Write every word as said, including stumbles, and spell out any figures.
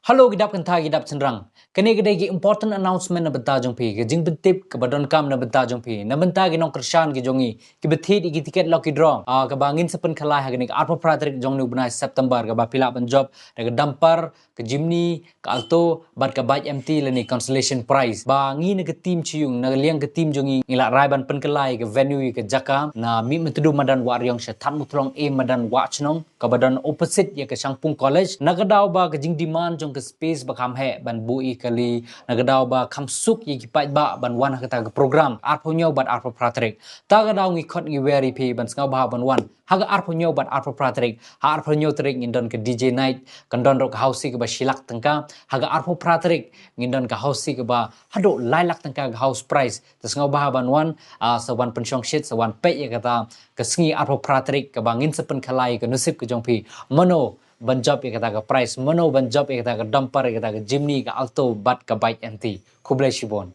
Hello ki dap kynthai ki dap shynrang. Kane ka dei ki important announcement na bynta jong phi, ka jingpyntip kaba donkam na bynta jong phi, na bynta ki nongkyrshan ki jong ngi kiba thied ïa ki tiket lucky draw, ah, kaba ngin sa pynkhlaiñ ha kane ka arphew phra tarik jong une u bnai September, kaba phi lah ban jop da ka dumper, ka Jimny, ka Alto bad ka bike M T lane consolation prize. Ba ngi na ka team Syiung, na ka liang ka team jong ngi, ngi la rai ban pynkhlaiñ ïa ka venue, ïa ka jaka na Mihmyntdu madan Wahriong, sha Thadmuthlong A madan Wahchnong, kaba don opposite ïa ka Shangpung College. Na ka daw ba ka jingdemand jong ka space ba kham heh ban buh ïa kali, na ka daw ba kham suk ïa ki paidbah ban wan ha kata ka program arphew hynñiew bad arphew phra tarik. Ta ka daw ngi khot ngi wer ïa phi ban sngewbha ban wan ha ka arphew hynñiew bad arphew phra tarik. Ha arphew hynñiew tarik ngin don ka D J night, kan don ruh ka housie kaba shi lak tyngka. Ha ka arphew phra tarik ngin don ka housie kaba haduh lai lak tyngka ka house prize. Te sngewbha ban wan, ah, sa wan pynshongshit, sa wan peit ïa kata ka sngi arphew phra tarik, kaba ngin sa pynkhlaiñ ïa ka nusip ka jong phi. Mano ban jop ïa kata ka prize, mano ban jop ïa kata ka dumper, ïa kata ka Jimny, ka Alto bad ka bike M T. Khublei shibun.